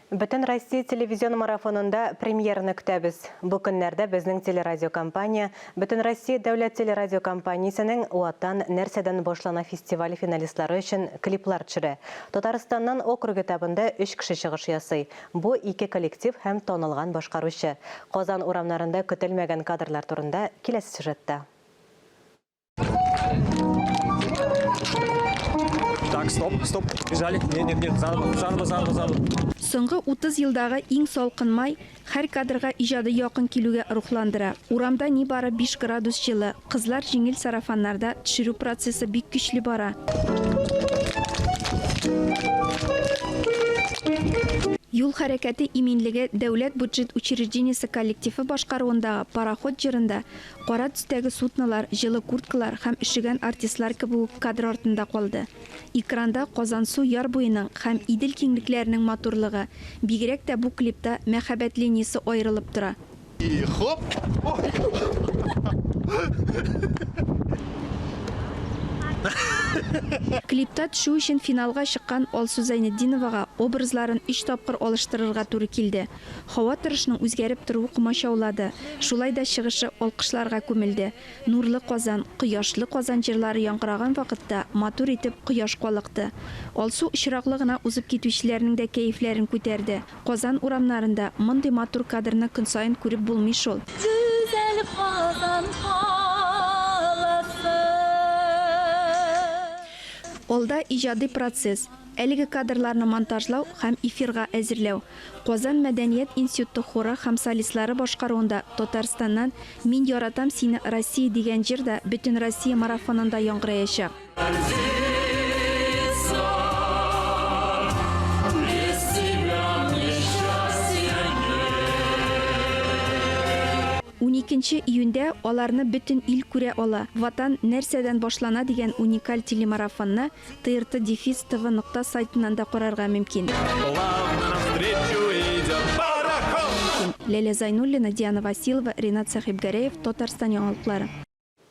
Бөтен Россия телевизион марафонында премьераны көтәбез. Бу көннәрдә безнең телерадиокомпания Бөтенроссия дәүләт телерадиокомпаниясенең Ватан нәрсәдән башлана фестивале финалистлары өчен клиплар төшерә. Татарстаннан округ этабында өч кеше чыгыш ясый. Бу ике коллектив һәм танылган башкаручы. Казан урамнарында көтелмәгән кадрлар турында киләсе сюжетта. Так, стоп, стоп, бежали. Нет, нет, нет, заново, заново, заново, заново. Соңгы 30 елдагы иң салкын май һәр кадрга иҗади якын килүгә рухландыра. Урамда нибары 5 градус җылы, кызлар җиңел сарафаннарда, төшерү процессы бик көчле бара. Юл хәрәкәте иминлеге дәүләт бюджет учреждениесе коллективы башкаруындагы Пароход җырында Кара төстәге суднолар, җылы курткалар һәм өшегән артистлар кебек үк кадр артында калды. Экранда Казансу яр буеның һәм Идел киңлекләренең матурлыгы, бигрәк тә бу клипта мәхәббәт линиясе аерылып тора. И хоп! Клипта төшү өчен финалга чыккан Алсу Зәйнетдиновага образларын өч тапкыр алыштырырга туры килде. Һава торышының үзгәреп торуы комачаулады, шулай да чыгышы алкышларга күмелде. Нурлы Казан, кояшлы Казан җырлары яңгыраган вакытта матур итеп кояш калыкты. Алсу очраклы гына узып китүчеләрнең дә кәефләрен күтәрде. Казан урамнарында мондый матур кадрны көн саен күреп булмый шул. Гүзәл Казан каласы. Алда иҗади процесс. Әлеге кадрларны монтажлау һәм эфирга әзерләү Казан мәдәният институты хоры һәм солистлары башкаруында Татарстаннан Мин яратам сине, Россия дигән җыр да Бөтенроссия марафонында яңгыраячак. Уникенче июньдә аларны бөтен ил күрә ала. Ватан нәрсәдән башлана дигән уникаль телемарафонны TRT дефис TV нокта сайтыннан да карарга мөмкин. Ләлә Зайнуллина, Диана Василова, Ринат Сәхибгәрәев, Татарстан яңалыклары.